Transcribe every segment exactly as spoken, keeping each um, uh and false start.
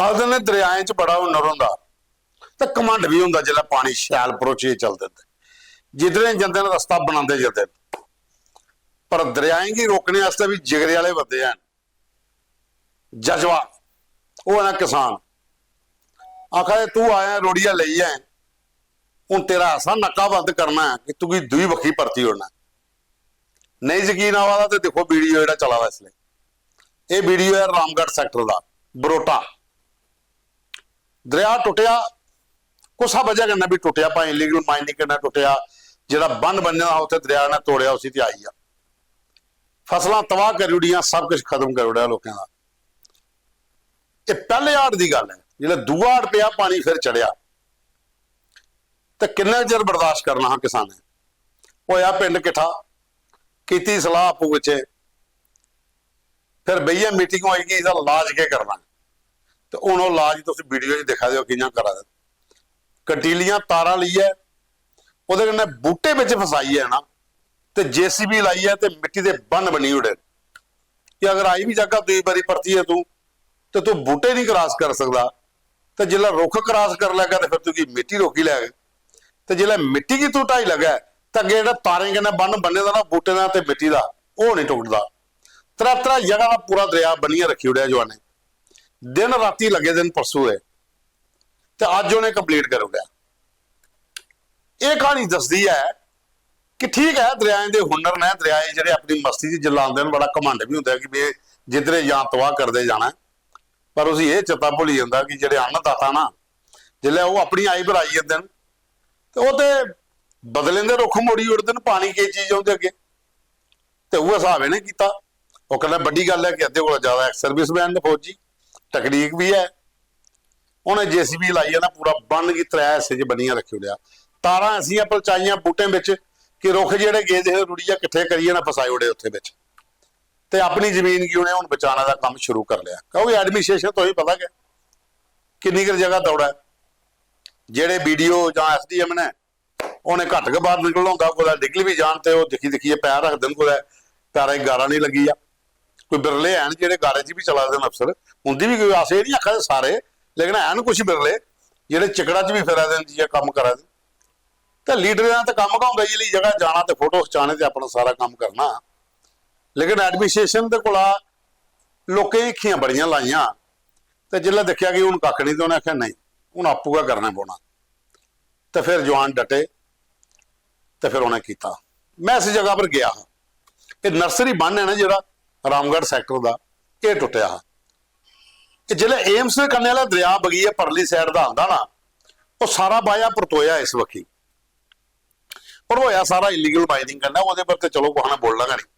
आखदे ने दरियाएं च बड़ा हुनर होंदा ते घमंड बी होंदा, जिसलै पानी शैल भरोचियै चलदे न ते जिद्धरें जंदे न रस्ता बनांदे जंदे न। पर दरियाएं गी रोकने आस्तै बी जिगरे आह्ले बंदे हैन, जज्बा, ओह् है ना किसान। आखा दे, "तू आया रोड़िया लेई आए, हून तेरा ऐसा नक्का बंद करना है कि तुगी दूई बक्खी परती ओड़ना है।" नेईं यकीन आवा दा ते दिक्खो वीडियो जेह्ड़ा चला दा इसलै, एह् वीडियो ऐ रामगढ़ सैक्टर दा, बरोटा। दरेआ टुट्टेआ, कुसा बजह कन्नै बी टुट्टेआ, भाएं इलीगल माइनिंग कन्नै टुट्टेआ, जेह्ड़ा बन्न बन्ने दा हा उत्थै दरेआ ने तोड़ेआ उसी ते आई गेआ। फसलां तबाह करी ओड़ियां, सब किश खत्म करी ओड़ेआ लोकें दा। एह् पैह्ले हाड़ दी गल्ल ऐ, जिसलै दूआ हाड़ पेआ, पानी फिर चढ़ेआ, ते किन्ने चिर बर्दाश्त करना हा किसानें? होएआ पिंड किट्ठा, कीती सलाह आपूं बिच्चें, फिर बेहियै मीटिंग होई कि एह्दा लाज केह् करना। ते हून ओह् लाज तुस वीडियो च दिक्खा दे ओ कि'यां करा दे। कंटीलियां तारां लेइयै ओह्दे कन्नै बूह्टे बिच फसाइयै ना, ते जेसीबी लाइयै ते मिट्टी दे बन्न बनी ओड़े। कि अगर आई बी जागा दूई बारी परतियै तूं, ते तूं बूह्टे निं क्रॉस करी सकदा, ते जिसलै रुक्ख क्रॉस करी लैगा ते फिर तुगी मिट्टी रोकी लैग, ते जिसलै मिट्टी गी तूं ढाई लैगा ते अग्गें जेह्ड़ा तारें कन्नै बन्न बन्ने दा ना बूह्टें दा ते मिट्टी दा, ओह् निं टुटदा। त्रै त्रै जगह दा पूरा दरेआ बनियै रक्खी ओड़ेआ जुआनें, दिन राती लग्गे दे न परसू दे, ते अज्ज उ'नें कंप्लीट करी ओड़ेआ। एह् क्हानी दसदी ऐ कि ठीक ऐ, दरेआएं दे हुनर न, दरेआए जेह्ड़े अपनी मस्ती च जिसलै आंदे न, बड़ा घमंड बी होंदा ऐ कि में जिद्धरे जां तबाह करदे जाना ऐ। पर उसी एह् चेता भुल्ली जंदा कि जेह्ड़े अन्नदाता ना, जिसलै ओह् अपनी आई पर आई जंदे न, ते ओह् ते बदलें दे रुक्ख मोड़ी ओड़दे न, पानी केह् चीज ऐ उं'दे अग्गें। ते उ'ऐ स्हाब इ'नें कीता। ओह् कन्नै बड्डी गल्ल ऐ कि अद्धे कोला ज्यादा एक्स सर्विस मैन न फौजी, टैक्नीक बी ऐ। उ'नें जेसीबी लाइयै ना पूरा बन्न गी त्रै हिस्से च बन्नियै रक्खी ओड़ेआ। तारां ऐसियां पलचाइयां बूह्टें बिच कि रुक्ख जेह्ड़े गेदे हे रुढ़ियै किट्ठे करियै ना फसाई ओड़े उत्थै बिच। ते अपनी जमीन गी उ'नें हून बचाने दा कम्म शुरू करी लेआ, क्योंकि एडमिनिस्ट्रेशन तुसेंगी पता गै किन्नी कर जगह दौड़ा ऐ। जेह्ड़े बीडीओ जां एसडीएम ने, उ'नें घट्ट गै बाहर निकलना होंदा, कुतै निकली बी जान ते ओह् दिक्खी दिक्खियै पैर रखदे न, कुतै पैरै गी गारा निं लग्गी जा। कोई बिरले हैन जेह्ड़े गारे च बी चला दे न अफसर, उं'दी बी कोई, अस एह् निं आखा दे सारे, लेकिन हैन कुछ बिरले जेह्ड़े चिकड़ा च बी फिरा दे न, जि'यां कम्म करा दे। ते लीडरें दा ते कम्म गै होंदा इ'यै लेई जगह जाना ते फोटो खचाने ते अपना सारा कम्म करना। लेकिन एडमिनिस्ट्रेशन दे कोला लोकें दी अक्खियां बड़ियां लाइयां, ते जिसलै दिक्खेआ कि हून कक्ख निं, ते उ'नें आखेआ, "नेईं, हून आपूं गै करना पौना।" ते फिर जवान डटे, ते फिर उ'नें कीता। में इस जगह पर गेआ हा, एह् नर्सरी बन्न ऐ ना जेह्ड़ा रामगढ़ सैक्टर दा, एह् टुट्टेआ हा। ते जिसलै एम्स दे कन्नै आह्ला दरेआ बगियै परली साइड दा आंदा ना, ओह् सारा बाया परतोया इस बक्खी। पर होया सारा इलीगल माइनिंग कन्नै, ओह्दे पर ते चलो कुसै ने बोलना गै नेईं।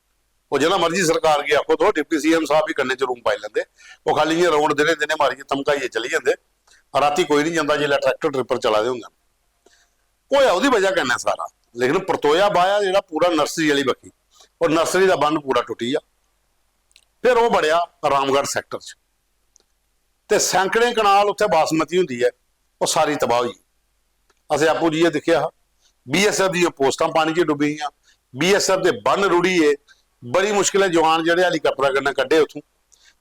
ओह् जिन्ना मर्जी सरकार गी आखो, तो डिप्टी सीएम साहब बी कन्नै च रूम पाई लैंदे। ओह् खाली इ'यां राउंड दिनें दिनें मारियै धमकाइयै चली जंदे। रातीं कोई निं जंदा जिसलै ट्रैक्टर ट्रिपर चला दे होंदे न। होया ओह्दी बजह कन्नै सारा, लेकिन परतोया बाया जेह्ड़ा पूरा नर्सरी आह्ली बक्खी, और नर्सरी दा बंद पूरा टुट्टी गेआ। फिर ओह् बड़ेआ रामगढ़ सैक्टर च, ते सैकड़ें कनाल उत्थै बासमती होंदी ऐ, ओह् सारी तबाह होई गेई। असें आपूं जाइयै दिक्खेआ हा, बीएसएफ दियां पोस्टां पानी च डुब्बी गेइयां, बीएसएफ दे बन्न रुढ़ी गे। बड़ी मुश्कल ऐ जवान जेह्ड़े हैलीकाप्टरा कन्नै कड्ढे उत्थूं,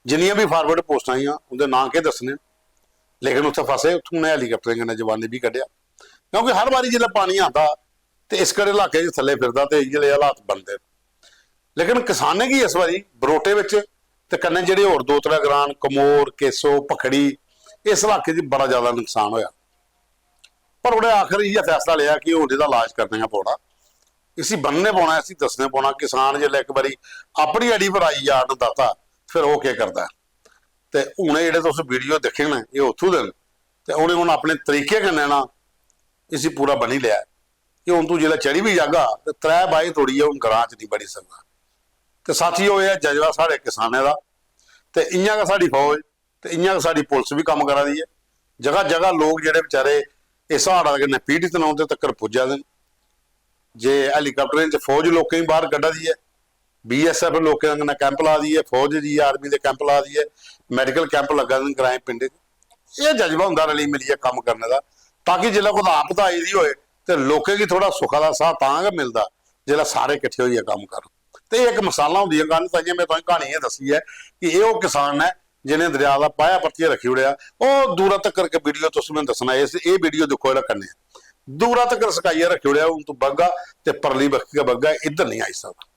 जिन्नियां बी फारवर्ड पोस्टां हियां उं'दे नांऽ केह् दस्सने, लेकिन उत्थै फसे, उत्थूं उ'नें हैलीकाप्टरें कन्नै जवानें बी कड्ढेआ। क्योंकि हर बारी जिसलै पानी आंदा ते इस कड़े इलाके च थल्ले फिरदा ते इ'यै लेह् हालात बनदे न। लेकिन किसानें गी इस बारी बरोटे बिच ते कन्नै जेह्ड़े होर दो त्रै ग्रां न, कमोर, केसो, भखड़ी, इस इलाके च बड़ा ज्यादा नुकसान होया। पर उ'नें आखर इ'यै फैसला लेआ कि हून एह्दा इलाज करना गै पौना, इसी बनने पौना, इसी दस्सने पौना। किसान जिसलै इक बारी अपनी अड़ी पर आई जा अन्नदाता, फिर ओह् केह् करदा ऐ? ते हून एह् जेह्ड़े तुस वीडियो दिक्खे न, एह् उत्थूं दे न। ते उ'नें हून अपने तरीके कन्नै ना इसी पूरा बनी लेआ ऐ। कि हून तू जिसलै चढ़ी बी जागा ते त्रै बाही तोड़ियै हून ग्रां च निं बड़ी सकदा। ते साथियो, एह् ऐ जज्बा साढ़े किसानें दा। ते इ'यां गै साढ़ी फौज ते इ'यां गै साढ़ी पुलस बी कम्म करा दी ऐ। जगह जगह लोक जेह्ड़े बेचारे इस हाड़ कन्नै पीड़ित न, उं'दे तक्कर पुज्जा दे न। जे हैलीकाप्टरें च फौज लोकें गी बाहर कड्ढा दी ऐ, बीएसएफ लोकें कन्नै कैंप ला दी ऐ, फौज दी, आर्मी दे कैंप ला दी ऐ, मैडिकल कैंप लग्गा दे न ग्राएं पिंडें च। एह् जज्बा होंदा रली मिलियै कम्म करने दा, ताकि जिसलै कुतै आपदा आई दी होए ते लोकें गी थोह्ड़ा सुखा दा साह् तां गै मिलदा, जिसलै सारे किट्ठे होइयै कम्म करन। ते एह् इक मसालां होंदियां गल्ल, ताइयें में तुसेंगी क्हानी एह् दस्सी ऐ कि एह् ओह् किसान ऐ जिनें दरेआ दा पाया परतियै रक्खी ओड़ेआ, ओह् दूरा तकर के वीडियो तुस में दस्सना, इस, एह् वीडियो दिक्खो जेह्ड़ा कन्नै, दूरा तकर सकाइयै रक्खी ओड़ेआ, हून तूं बग्गा ते परली बक्खी गै बग्गा, इद्धर निं आई सकदा।